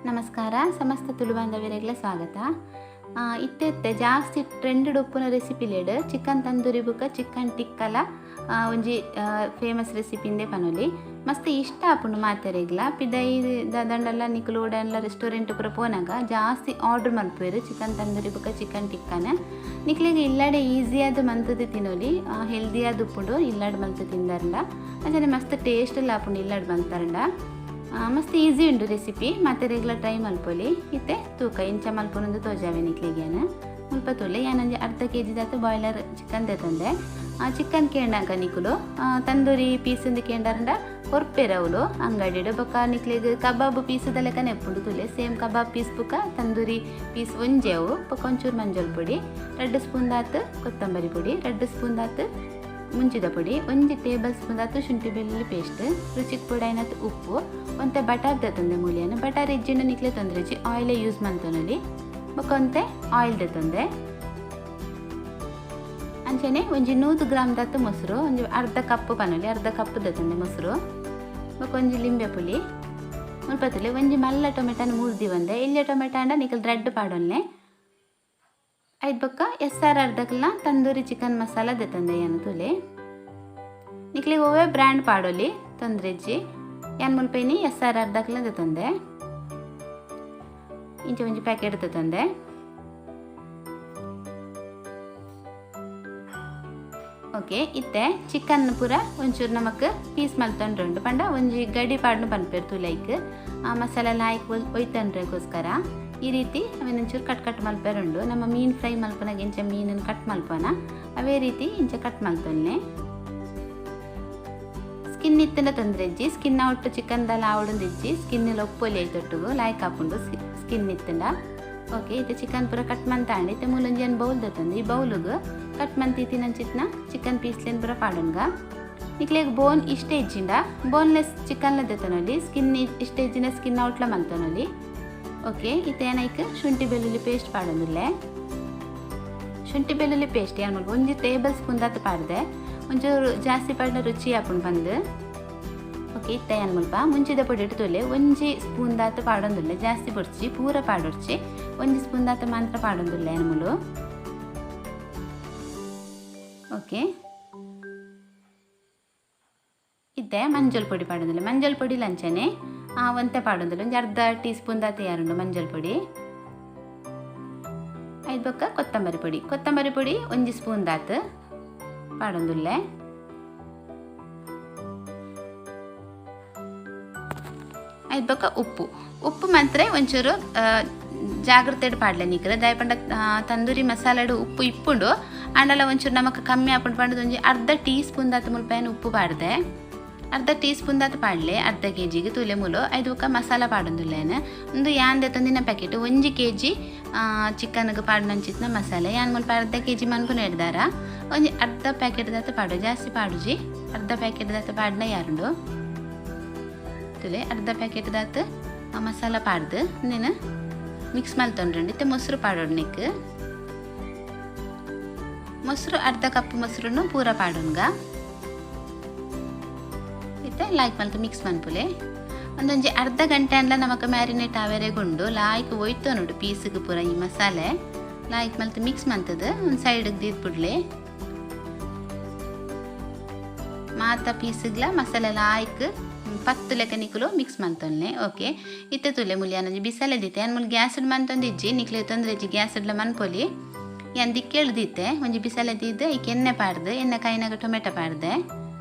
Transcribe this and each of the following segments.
ನಮಸ್ಕಾರ ಸಮಸ್ತ ತುಳುಬಾಂಧವರಿಗೆಲ್ಲ ಸ್ವಾಗತ. ಇತ್ತೆ ಇತ್ತೆ ಜಾಸ್ತಿ ಟ್ರೆಂಡ್ ಉಪ್ಪುನ ರೆಸಿಪಿಲೆಡ್ ಚಿಕನ್ ತಂದೂರಿ ಬುಕ್ಕ ಚಿಕನ್ ಟಿಕ್ಕಲ ಒಂಜಿ ಫೇಮಸ್ ರೆಸಿಪಿಂದೆ ಪನೊಲಿ. ಮಸ್ತ್ ಇಷ್ಟ ಆಪುಂಡು ಮಾತೆರೆಗ್ಲ. ಪಿದೈ ದಂಡಲ ನಿಕುಲು ಓಡನ್ಲ ರೆಸ್ಟೋರೆಂಟ್ ಪೂರ ಪೋನಾಗ ಜಾಸ್ತಿ ಆರ್ಡರ್ ಮಲ್ಪುವೆರ್ ಚಿಕನ್ ತಂದೂರಿ ಬುಕ್ಕ ಚಿಕನ್ ಟಿಕ್ಕನ. ನಿಕ್ಲೆಗ್ ಇಲ್ಲಡೆ ಈಸಿಯಾದ ಮಂತುದು ತಿನೊಲಿ, ಹೆಲ್ದಿಯಾದ ಉಪ್ಪುಂಡು ಇಲ್ಲಡೆ ಮಲ್ತು ತಿಂದರಂಡ. ಅಂಚನೆ ಮಸ್ತ್ ಟೇಸ್ಟ್ ಎಲ್ಲ ಆಪುಂಡು ಇಲ್ಲಡೆ ಮಲ್ತರಂಡ. ಮಸ್ತ್ ಈಸಿ ಉಂಡು ರೆಸಿಪಿ, ಮಾತೆರೆಗ್ಲ ಟ್ರೈ ಮಲ್ಪೊಲಿ. ಇತ್ತೆ ತೂಕ ಇಂಚ ಮಲ್ಪೊನೊಂದು ತೋಜಾವೆ ನಿಕ್ಲೆಗೇನು. ಮುಲ್ಪ ತೂಲೆ ಯಾನೊಂಜಿ ಅರ್ಧ ಕೆ ಜಿದಾತ್ ಬಾಯ್ಲರ್ ಚಿಕನ್ ದೆತೊಂದೆ. ಚಿಕನ್ ಕೇಂಡಾಗ ನಿಕುಲು ತಂದೂರಿ ಪೀಸುಂದು ಕೇಂಡರಂಡ ಕೊರ್ಪೆರ್ ಅವುಲು ಅಂಗಡಿಡ್. ಬೊಕ್ಕ ನಿಕ್ಲೆಗ್ ಕಬಾಬ್ ಪೀಸುದ ಲೆಕ್ಕನೆ ಉಪ್ಪುಂಡು ತೂಲೆ, ಸೇಮ್ ಕಬಾಬ್ ಪೀಸ್ ಬೊಕ್ಕ ತಂದೂರಿ ಪೀಸ್ ಒಂಜೆ ಅವು. ಬೊಕ್ಕ ಒಂಚೂರು ಮಂಜಲ್ ಪೊಡಿ, 2 ಸ್ಪೂನ್ ದಾತ್ ಕೊತ್ತಂಬರಿ ಪೊಡಿ, 2 ಸ್ಪೂನ್ ದಾತ್ ಮುಂಚಿದ ಪೊಡಿ, 1 ಟೇಬಲ್ ಸ್ಪೂನ್ ದಾತ್ ಶುಂಠಿ ಬೆಳ್ಳುಳ್ಳಿ ಪೇಸ್ಟ್, ರುಚಿಗೆ ಪೊಡೈನತ್ ಉಪ್ಪು, ಒಂತೆ ಬಟರ್ ದೆತೊಂದೆ ಮೂಲಿಯನ್ನು. ಬಟರ್ ಇಜ್ಜಿಂಡ ನಿಕ್ಲೆ ತೊಂದರೆ ಇಜ್ಜಿ, ಆಯಿಲೇ ಯೂಸ್ ಮಲ್ತೊನೊಲಿ. ಬೊಕ್ಕ ಒಂತೆ ಆಯಿಲ್ ದೆತೊಂದೆ. ಅಂಚನೆ ಒಂಜಿ 100 ಗ್ರಾಮ್ ದಾತ್ ಮೊಸರು, ಒಂಜಿ ಅರ್ಧ ಕಪ್ ಪನೊಲಿ, ಅರ್ಧ ಕಪ್ ದೆತೊಂದೆ ಮೊಸರು. ಬೊಕ್ಕ ಒಂಜಿ ಲಿಂಬೆ ಪುಳಿ ಮುಲ್ಪ ತೂಲೆ. ಒಂಜಿ ಮಲ್ಲ ಟೊಮೆಟೊನ ಮೂರ್ದಿ ಒಂದೆ, ಎಲ್ಯ ಟೊಮೆಟೊ ಆಂಡ ನಿಕಲ್ ರೆಡ್ ಪಾಡೊನ್ನೆ. ಐದು ಬೊಕ್ಕ ಎಸ್ ಆರ್ ಅರ್ಧಕ್ಲ ತಂದೂರಿ ಚಿಕನ್ ಮಸಾಲ ದೆತೊಂದೆ ಯಾನು ತೂಲೆ. ನಿಕ್ಲೆಗ್ ಒವ್ವೆ ಬ್ರ್ಯಾಂಡ್ ಪಾಡೊಲಿ, ತೊಂದರೆ ಇಜ್ಜಿ. ಯಾನ್ ಮುಲ್ಪ ಇನಿ ಎಸ್ ಆರ್ ಅರ್ಧಕ್ಲ ದೆತೊಂದೆ. ಇಂಚ ಒಂಜಿ ಪ್ಯಾಕೆಟ್ ದೆತೊಂದೆ. ಓಕೆ, ಇತ್ತೆ ಚಿಕನ್ ಪೂರ ಒಂಚೂರು ನಮಕ್ ಪೀಸ್ ಮಲ್ತೊಂಡ್ರುಂಡು. ಪಂಡ ಒಂಜಿ ಗಡಿ ಪಾಡ್ನು ಪನ್ಪೆರ್ ತೂಲೈಕ್, ಆ ಮಸಾಲೆ ಲಾಯ್ಕ್ ಒಯ್ತೊಂಡ್ರೆಗೋಸ್ಕರ ಈ ರೀತಿ ಅವೆನ್ ಒಂಚೂರು ಕಟ್ ಕಟ್ ಮಲ್ಪೆರುಂಡು. ನಮ್ಮ ಮೀನು ಫ್ರೈ ಮಲ್ಪನಾಗ ಇಂಚ ಮೀನನ್ನು ಕಟ್ ಮಲ್ಪನ ಅವೇ ರೀತಿ ಇಂಚ ಕಟ್ ಮಲ್ತೊನ್ನೆ. ಸ್ಕಿನ್ ಇತ್ತಿನ ತೊಂದರೆ ಇಜ್ಜಿ, ಸ್ಕಿನ್ ಔಟ್ ಚಿಕನ್ ದಾಲ ಆವಡೊಂದು ಇಜ್ಜಿ, ಸ್ಕಿನ್ ಒಪ್ಪೊಲಿ ಐತೊಟ್ಟುಗು ಲಾಯ್ಕ್ ಆಪುಂಡು ಸ್ಕಿನ್ ಇತ್ತಂಡ. ಓಕೆ, ಇತ್ತೆ ಚಿಕನ್ ಪೂರ ಕಟ್ ಮಂತಾಂಡ್. ಇತ್ತೆ ಮೂಲೊಂಜಿ ಏನ್ ಬೌಲ್ ದೆತೊಂದು ಈ ಬೌಲುಗು ಕಟ್ ಮಂತಿತ್ತಿನಂಚಿತ್ನ ಚಿಕನ್ ಪೀಸ್ಲೇನ್ ಪೂರ ಪಾಡೊನ್ಗ. ನಿಕ್ಲೆಗ್ ಬೋನ್ ಇಷ್ಟ ಇಜ್ಜಿಂಡ ಬೋನ್ಲೆಸ್ ಚಿಕನ್ಲ ದೆತೊನೊಲಿ, ಸ್ಕಿನ್ ಇಷ್ಟ ಇಜ್ಜಿಂಡ ಸ್ಕಿನ್ ಔಟ್ಲ ಮಲ್ತೊನೊಲಿ. ಓಕೆ, ಇತ್ತೆ ಏನೈಕ್ ಶುಂಠಿ ಬೆಳ್ಳುಳ್ಳಿ ಪೇಸ್ಟ್ ಪಾಡೊಂದುಲ್ಲೆ. ಶುಂಠಿ ಬೆಳ್ಳುಳ್ಳಿ ಪೇಸ್ಟ್ ಯಾನ್ ಮುಲ್ಪ ಒಂಜಿ ಟೇಬಲ್ ಸ್ಪೂನ್ ದಾತ್ ಪಾಡ್ದೆ, ಒಂಚೂರು ಜಾಸ್ತಿ ಪಾಡ್ನ ರುಚಿ ಆಪುಂಡು ಪಂದ್. ಓಕೆ, ಇತ್ತೆ ಯಾನ್ ಮುಲ್ಪ ಮುಂಚಿದ ಪೊಡಿ ತೂಲೆ ಒಂಜಿ ಸ್ಪೂನ್ ದಾತ್ ಪಾಡೊಂದುಲ್ಲೆ, ಜಾಸ್ತಿ ಬೊಡ್ಚಿ, ಪೂರ ಪಾಡೊಡ್ಚಿ, ಒಂಜಿ ಸ್ಪೂನ್ ದಾತ್ ಮಾತ್ರ ಪಾಡೊಂದುಲ್ಲೆ ಯಾನ್ ಮುಲು. ಓಕೆ, ಇತ್ತೆ ಮಂಜಲ್ ಪೊಡಿ ಪಾಡೊಂದುಲ್ಲೆ. ಮಂಜಲ್ ಪೊಡಿ ಲಂಚನೆ ಒಂತೆ ಪಾಡೊಂದುಲ್ಲೆ, ಒಂಜಿ ಅರ್ಧ ಟೀ ಸ್ಪೂನ್ ದಾತ್ ಯಾರುಂಡು ಮಂಜಲ್ ಪೊಡಿ. ಐದು ಬೊಕ್ಕ ಕೊತ್ತಂಬರಿ ಪೊಡಿ, ಕೊತ್ತಂಬರಿ ಪೊಡಿ ಒಂಜಿ ಸ್ಪೂನ್ ದಾತ್ ಪಾಡೊಂದುಲ್ಲೆ. ಐದು ಬೊಕ್ಕ ಉಪ್ಪು, ಉಪ್ಪು ಮಾತ್ರ ಒಂಚೂರು ಜಾಗ್ರತೆ ಪಾಡ್ಲೆ ನಿಕ್ರೆ. ದಾಯ ಪಂಡ ತಂದೂರಿ ಮಸಾಲೆಡು ಉಪ್ಪು ಇಪ್ಪುಂಡು, ಆಂಡಲ ಒಂಚೂರು ನಮಕ್ ಕಮ್ಮಿ ಆಪುಂಡು ಪಂಡದು ಒಂಜಿ ಅರ್ಧ ಟೀ ಸ್ಪೂನ್ ದಾತ್ ಮುಲ್ಪ ಏನು ಉಪ್ಪು ಪಾಡ್ದೆ, ಅರ್ಧ ಟೀ ಸ್ಪೂನ್ ದಾತ್ ಪಾಡ್ಲೆ ಅರ್ಧ ಕೆ ಜಿಗೆ ತೂಲೆ ಮೂಲು. ಐದು ಬೊಕ್ಕ ಮಸಾಲ ಪಾಡೊಂದುಲ್ಲೇನು. ಒಂದು ಯಾನ್ ದೆತೊಂದಿನ ಪ್ಯಾಕೆಟ್ ಒಂಜಿ ಕೆ ಜಿ ಚಿಕನ್ಗೆ ಪಾಡ್ನಂಚಿತ್ನ ಮಸಾಲೆ. ಯಾನ್ ಮುಲ್ಪ ಅರ್ಧ ಕೆ ಜಿ ಮನ್ಪುನ ಹಿಡ್ದಾರ, ಒಂಜಿ ಅರ್ಧ ಪ್ಯಾಕೆಟ್ ದಾತ್ ಪಾಡು, ಜಾಸ್ತಿ ಪಾಡುಜಿ, ಅರ್ಧ ಪ್ಯಾಕೆಟ್ ದಾತ್ ಪಾಡ್ನ ಯಾರುಂಡು ತೂಲೆ. ಅರ್ಧ ಪ್ಯಾಕೆಟ್ ದಾತ್ ಮಸಾಲ ಪಾಡ್ದು ನೇನು ಮಿಕ್ಸ್ ಮಲ್ತೊಂಡ್ರಂಡು. ಇತ್ತೆ ಮೊಸರು ಪಾಡೋಡು ನಿಕ್. ಮೊಸರು ಅರ್ಧ ಕಪ್ ಮೊಸರುನು ಪೂರ ಪಾಡೋನ್ಗ. ಇತ್ತೆ ಲಾಯ್ಕ್ ಮಲ್ತು ಮಿಕ್ಸ್ ಮನ್ಪುಲೆ. ಒಂದೊಂಜಿ ಅರ್ಧ ಗಂಟೆ ಅಂಡ್ಲ ನಮಕ್ ಮ್ಯಾರಿನೇಟ್ ಆವೆರೆಗುಂಡು. ಲಾಯ್ಕ್ ಒಯ್ತೊನುಡು ಪೀಸ್ಗೆ ಪೂರ ಈ ಮಸಾಲೆ ಲಾಯ್ಕ್ ಮಲ್ತು ಮಿಕ್ಸ್ ಮಂತದು ಒಂದು ಸೈಡ್ಗೆ ದೀದ್ಬಿಡ್ಲೆ. ಮಾತ ಪೀಸ್ಗ್ಲ ಮಸಾಲೆ ಲಾಯ್ಕ್ ಪತ್ತು ಲೆಕ್ಕ ನಿಕುಲು ಮಿಕ್ಸ್ ಮಂತೊನ್ನೆ. ಓಕೆ, ಇತ್ತೆ ತೂಲೆ ಮುಲಿ ಯಾನೊಂಜಿ ಬಿಸಲೆ ದೀತೆ. ಯಾನ್ ಮುಲು ಗ್ಯಾಸ್ ಮಂತೊಂದಿಜ್ಜಿ, ನಿಕ್ಲೆ ತೊಂದರೆ ಇಜ್ಜಿ, ಗ್ಯಾಸ್ ಇಡ್ಲ ಮನ್ಪೊಲಿ. ಯಾನ್ ದಿಕ್ಕೇಳು ದೀತೆ ಒಂಜಿ ಬಿಸಲೆ ದೀದ್ ಐಕ್ ಎಣ್ಣೆ ಪಾಡ್ದು, ಎಣ್ಣೆ ಕಾಯಿನಾಗ ಟೊಮೆಟೊ ಪಾಡ್ದೆ.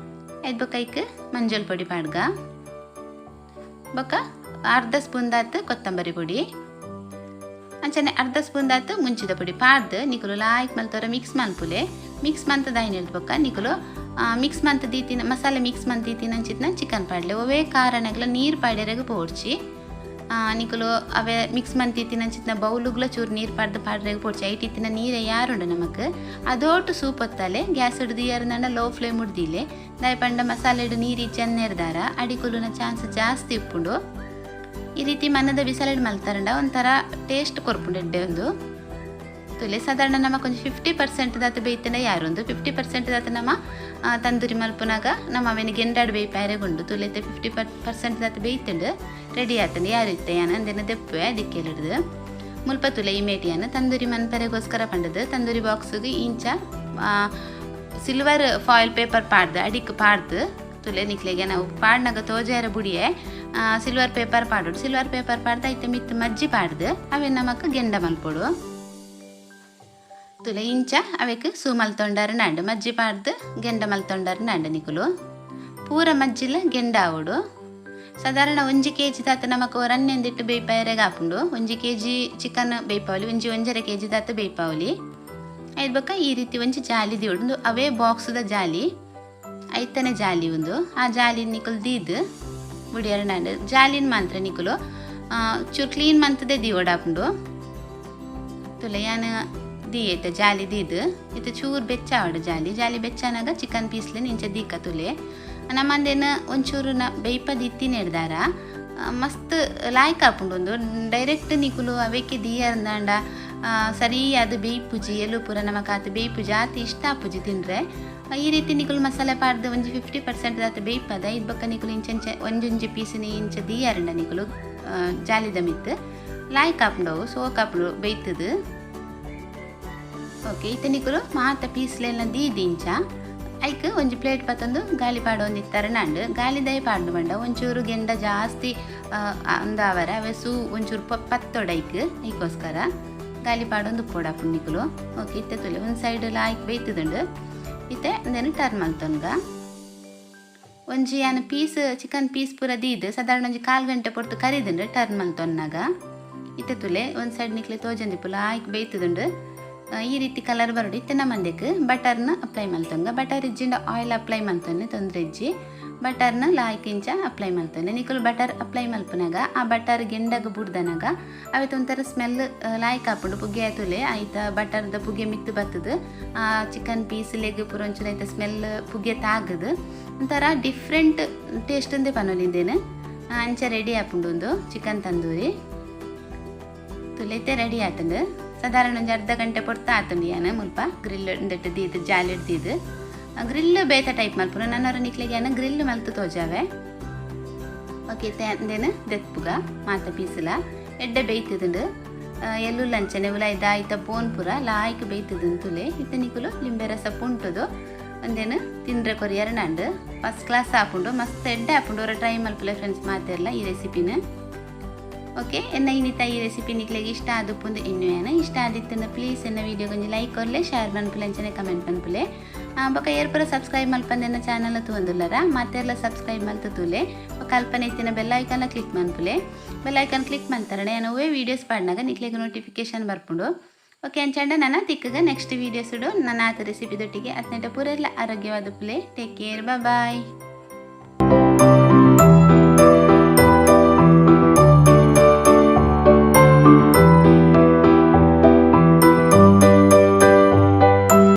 ಐದು ಬೊಕ್ಕ ಐಕ್ ಮಂಜಲ್ ಪೊಡಿ ಪಾಡ್ಗ, ಬೊಕ್ಕ ಅರ್ಧ ಸ್ಪೂನ್ ದಾತ್ ಕೊತ್ತಂಬರಿ ಪೊಡಿ, ಅಂಚನೆ ಅರ್ಧ ಸ್ಪೂನ್ ದಾತ್ ಮುಂಚಿದ ಪೊಡಿ ಪಾಡ್ದು ನಿಕುಲು ಲಾಯ್ಕ್ ಮಲ್ತೊರ ಮಿಕ್ಸ್ ಮನ್ಪುಲೆ. ಮಿಕ್ಸ್ ಮಂತದಾಯಿನ ಬೊಕ್ಕ ನಿಕುಲು ಮಿಕ್ಸ್ ಮಂತ್ ದೀತಿನ ಮಸಾಲೆ ಮಿಕ್ಸ್ ಮಂತ್ ದೀತಿನ ಅಂಚಿತ್ನ ಚಿಕನ್ ಪಾಡ್ಲೆ. ಒವೇ ಕಾರಣಗ್ಲ ನೀರು ಪಾಡ್ಯರೆಗ್ ಪೋಡ್ಚಿ. ನಿಕುಲು ಅವೇ ಮಿಕ್ಸ್ ಮಂತ್ ದೀತಿನ ಅಂಚಿತ್ನ ಬೌಲುಗ್ಲ ಚೂರು ನೀರು ಪಾಡ್ದು ಪಾಡ್ರೆಗ್ ಪೋಡ್ಚಿ. ಐಟ್ ಇತ್ತಿನ ನೀರೇ ಯಾರುಂಡು ನಮಕ್ ಅದೋಟು ಸೂಪ್ ಹೊತ್ತಾಲೆ. ಗ್ಯಾಸ್ ಹಿಡ್ದು ಲೋ ಫ್ಲೇಮ್ ಹಿಡ್ದಿಲೆ ದಾಯ ಪಂಡ ಮಸಾಲೆ ಹಿಡು ನೀರು ಚೆನ್ನೇರ್ದಾರ ಅಡಿಕುಲುನ ಚಾನ್ಸ್ ಜಾಸ್ತಿ ಉಪ್ಪುಂಡು. ಈ ರೀತಿ ಮನದ ಬಿಸಲೆಡ್ ಮಲ್ತಾರಂಡ ಒಂಥರ ಟೇಸ್ಟ್ ಕೊರ್ಪುಂಡು ಎಡ್ಡೆ ಒಂದು. ತುಲೆ ಸಾಧಾರಣ ನಮಕ್ ಒಂಜಿ 50% ದಾತ್ ಬೇಯ್ತಂಡ ಯಾರೊಂದು 50% ದಾತ್ ನಮ ತಂದೂರಿ ಮಲ್ಪುನಾಗ ನಮ ಅವೆನ್ ಗೆಂಡಾಡ್ ಬೇಯ್ಪಾಯರೆ ಗುಂಡು ತುಲೆತೆ 50% ದಾತ್ ಬೇಯ್ತುಂಡು ರೆಡಿ ಆತಂಡು ಯಾರು ಇತ್ತೆ ಯಾನ ಅಂದೆನ ದೆಪ್ಪುವೆ ದಿಕ್ಕೆಲಿಡ್ದು ಮುಲ್ಪ ತುಲೆ ಈ ಮೇಟಿಯಾನ ತಂದೂರಿ ಮನ್ಪೆರೆಗೋಸ್ಕರ ಪಂಡದು ತಂದೂರಿ ಬಾಕ್ಸ್ಗೆ ಇಂಚ ಸಿಲ್ವರ್ ಫಾಯಿಲ್ ಪೇಪರ್ ಪಾಡ್ದು ಅಡಿಕ್ ಪಾಡ್ದು ತುಲೆ ನಿಕ್ಲೆಗೆ ನಾವು ಪಾಡ್ನಾಗ ತೋಜಾರ ಬುಡಿಯೆ ಸಿಲ್ವರ್ ಪೇಪರ್ ಪಾಡೋಡು ಸಿಲ್ವರ್ ಪೇಪರ್ ಪಾಡ್ದು ಐತೆ ಮಿತ್ತು ಮಜ್ಜಿ ಪಾಡ್ದು ಅವೆ ನಮಕ್ ಗೆಂಡ ಮಲ್ಪೊಡು ತುಲೆ ಇಂಚ ಅವೆಕ್ ಸೂ ಮಲ್ತೊಂಡಾರ ನಾಂಡು ಮಜ್ಜಿ ಪಾಡ್ದು ಗೆಂಡ ಮಲ್ತೊಂಡಾರ ನಾಂಡು ನಿಕುಲು ಪೂರ ಮಜ್ಜಿಲ ಗೆಂಡ ಆವೊಡು ಸಾಧಾರಣ 1 ಕೆಜಿ ದಾತ ನಮಕ್ ರನ್ನೆಂದಿಟ್ಟು ಬೇಯ್ಪಾಯರೆಗ್ ಆಪುಂಡು 1 ಕೆಜಿ ಚಿಕನ್ ಬೇಯ್ಪಾವಲಿ 1-1.5 ಕೆಜಿ ದಾತ ಬೇಯ್ಪಾವಲಿ ಐದು ಬೊಕ್ಕ ಈ ರೀತಿ ಒಂಜಿ ಜಾಲಿ ದಿವೊಡು ಅವೇ ಬಾಕ್ಸ್ದ ಜಾಲಿ ಐತನೆ ಜಾಲಿ ಒಂದು ಆ ಜಾಲಿ ನಿಕುಲು ದೀದ್ ಬುಡಿಯರ ನಾಂಡು ಜಾಲಿನ ಮಾತ್ರ ನಿಕುಲು ಚೂರು ಕ್ಲೀನ್ ಮಂತದೆ ದಿವೊಡಾಪುಂಡು ತುಲೆ ಯಾನ್ ದೀಯೈತೆ ಜಾಲಿ ದೀದ್ ಇತ್ತೆ ಚೂರು ಬೆಚ್ಚ ಆವಡು ಜಾಲಿ ಜಾಲಿ ಬೆಚ್ಚಾನಾಗ ಚಿಕನ್ ಪೀಸ್ಲೆ ಇಂಚ ದೀಕ ತುಲೆ ನಮ್ಮಂದೇನು ಒಂಚೂರು ನ ಬೇಯ್ಪದ ಇತ್ತಿನ ಮಸ್ತ್ ಲಾಯ್ಕ್ ಆಪುಂಡು ಒಂದು ಡೈರೆಕ್ಟ್ ನಿಕುಲು ಅವೆಕ್ಕೆ ದೀಯರ್ದಾಂಡ ಸರಿ ಅದು ಬೇಯ್ಪುಜಿ ಎಲ್ಲೂ ಪೂರ ನಮಕ್ ಆತ ಬೇಯ್ಪುಜಿ ಆತ ಇಷ್ಟ ಆಪುಜಿ ತಿಂದ್ರೆ ಈ ರೀತಿ ನಿಕುಲು ಮಸಾಲೆ ಪಾಡ್ದು ಒಂಜಿ 50% ದಾತ ಬೇಯ್ಪದ ಇದು ಬೊಕ್ಕ ನಿಕುಲು ಇಂಚಂಚ ಒಂಜೊಂಜಿ ಪೀಸಿನ ಇಂಚ ದೀಯರಂಡ ನಿಕುಲು ಜಾಲಿದ ಮಿತ್ತು ಲಾಯ್ಕ್ ಆಪುಂಡವು ಸೋಕ್ ಆಪುಂಡು ಬೇಯ್ತದು ಓಕೆ ಇತ್ತೆ ನಿಕುಲು ಮಾತ ಪೀಸ್ಲೆಲ್ಲ ದೀದಿ ಇಂಚ ಐಕ್ ಒಂಜಿ ಪ್ಲೇಟ್ ಪತ್ತೊಂದು ಗಾಲಿ ಪಾಡೊಂದಿತ್ತಾರೆ ನಾಂಡು ಗಾಲಿ ದಯ ಪಾಡ್ದು ಬಂಡ ಒಂಚೂರು ಗೆಂಡ ಜಾಸ್ತಿ ಅಂದಾವರ ಅವೆ ಸೂ ಒಂಚೂರು ಪತ್ತೊಡ ಐಕ್ ಐಕೋಸ್ಕರ ಗಾಲಿ ಪಾಡೊಂದು ಉಪ್ಪೊಡಾಪುಂಡು ನಿಕುಲು ಓಕೆ ಇತ್ತೆ ತುಲೆ ಒಂದು ಸೈಡ್ ಲಾಯ್ಕ್ ಬೇಯ್ತದುಂಡು ಇತ್ತೆ ಅಂದೇನು ಟರ್ನ್ ಮಲ್ತೊನ್ಗ ಒಂಜಿ ಯಾನ್ ಪೀಸ್ ಚಿಕನ್ ಪೀಸ್ ಪೂರ ದೀದ್ ಸಾಧಾರಣ ಒಂಜಿ 1/4 ಗಂಟೆ ಪೊರ್ತು ಕರಿದುಂಡು ಟರ್ನ್ ಮಲ್ತೊನ್ನಾಗ ಇತ್ತೆ ತುಲೆ ಒಂದು ಸೈಡ್ ನಿಕ್ಲೆ ತೋಜಂದಿಪ್ಪು ಲಾಯ್ಕ್ ಬೇಯ್ತದುಂಡು ಈ ರೀತಿ ಕಲರ್ ಬರೋಡು ಇತ್ತೆ ನಮ್ಮಂದೆಕ್ ಬಟರ್ನ ಅಪ್ಲೈ ಮಲ್ತೊಂಗ ಬಟರ್ ಇಜ್ಜಿಂಡ ಆಯಿಲ್ ಅಪ್ಲೈ ಮಲ್ತೊನ್ನೆ ತೊಂದರೆ ಇಜ್ಜಿ ಬಟರ್ನ ಲಾಯ್ಕ್ ಇಂಚ ಅಪ್ಲೈ ಮಲ್ತೊನ್ನೆ ನಿಕುಲು ಬಟರ್ ಅಪ್ಲೈ ಮಲ್ಪುನಾಗ ಆ ಬಟರ್ ಗೆಂಡಗ ಬುಡ್ದನಾಗ ಅವೆತ ಒಂಥರ ಸ್ಮೆಲ್ ಲಾಯ್ಕ್ ಆಪುಂಡು ಪುಗೆ ಆತುಲೆ ಐತ ಬಟರ್ದ ಪುಗೆ ಮಿತ್ತು ಬತ್ತದು ಆ ಚಿಕನ್ ಪೀಸ್ ಲೆಗ್ ಪೂರ ಒಂಚೂರು ಐತ ಸ್ಮೆಲ್ ಪುಗೆ ತಾಗದು ಒಂಥರ ಡಿಫ್ರೆಂಟ್ ಟೇಸ್ಟ್ ಅಂದೇ ಪನೊಲಿಂದೇನು ಅಂಚ ರೆಡಿ ಆಪುಂಡು ಒಂದು ಚಿಕನ್ ತಂದೂರಿ ತುಲೈತೆ ರೆಡಿ ಆತಂಡು ಸಾಧಾರಣ ಒಂಜಿ ಅರ್ಧ ಗಂಟೆ ಪೊರ್ತು ಆತುಂಡು ಯಾನ್ ಮುಲ್ಪ ಗ್ರಿಲ್ ಉಂದೆಟ್ ದೀದ್ ಜಾಲಿ ದೀದ್ ಗ್ರಿಲ್ ಬೇತ ಟೈಪ್ ಮಲ್ಪುನು ನನ್ನೊರ ನಿಕ್ಲೆಗ್ ಯಾನ್ ಗ್ರಿಲ್ ಮಲ್ತು ತೋಜಾವೆ ಓಕೆ ಇತ್ತೆ ಅಂದೇನು ದೆತ್ಪುಗ ಮಾತ ಪೀಸುಲ ಎಡ್ಡೆ ಬೇಯ್ತದುಂಡು ಎಲ್ಲುಲ್ಲ ಅಂಚನೆ ಉಲ ಇದಾಯ್ತ ಬೋನ್ ಪೂರ ಲಾಯ್ಕ್ ಬೇಯ್ತದುಂಡು ತುಲೆ ಇತ್ತೆ ನಿಕುಲು ಲಿಂಬೆ ರಸ ಪುಂಟುದು ಒಂದೇನು ತಿಂದ್ರೆ ಕೊರಿಯರ್ ನಾಂಡು ಫಸ್ಟ್ ಕ್ಲಾಸ್ ಆಪುಂಡು ಮಸ್ತ್ ಎಡ್ಡೆ ಆಪುಂಡು ಹೊರ ಟ್ರೈ ಮಲ್ಪುಲೆ ಫ್ರೆಂಡ್ಸ್ ಮಾತೆರ್ಲ ಈ ರೆಸಿಪಿನ ಓಕೆ ಎನ್ನ ಇನ್ನಿತ ಈ ರೆಸಿಪಿ ನಿಕ್ಲೆಗ್ ಇಷ್ಟ ಆದುಪ್ಪುಂದು ಎನ್ನುವೇನ ಇಷ್ಟ ಆದಿತ್ತಂಡ ಪ್ಲೀಸ್ ಎನ್ನ ವೀಡಿಯೋ ಕೊಂಚ ಲೈಕ್ ಕೊರ್ಲೆ ಶೇರ್ ಮನ್ಪುಲೆ ಅಂಚನೆ ಕಮೆಂಟ್ ಮನ್ಪುಲೆ ಬೊಕ ಏರ್ಪುರ ಸಬ್ಸ್ಕ್ರೈಬ್ ಮಲ್ಪಂದೆ ಎನ್ನ ಚಾನಲ್ ತೂವೊಂದುಲ್ಲರ ಮಾತೆರ್ಲ ಸಬ್ಸ್ಕ್ರೈಬ್ ಮಲ್ತು ತೂಲೆ ಬೊಕ ಅಲ್ಪನೆ ಇತ್ತಿನ ಬೆಲ್ ಐಕಾನ್ ಕ್ಲಿಕ್ ಮನ್ಪುಲೆ ಬೆಲ್ ಐಕಾನ್ ಕ್ಲಿಕ್ ಮಲ್ತರಣ ಯಾನ್ ಒವ್ವೇ ವೀಡಿಯೋಸ್ ಪಾಡ್ನಾಗ ನಿಕ್ಲೆಗ್ ನೋಟಿಫಿಕೇಶನ್ ಬರ್ಪುಂಡು ಓಕೆ ಅಂಚಂಡ ನನ ತಿಕ್ಕಗ ನೆಕ್ಸ್ಟ್ ವೀಡಿಯೋಸ್ ನನ ಆತ ರೆಸಿಪಿ ದೊಟ್ಟಿಗೆ ಅತ್ನೆಟ ಪೂರೆಲ್ಲ ಆರೋಗ್ಯವಾದ ಪುಲೆ. Take care, bye.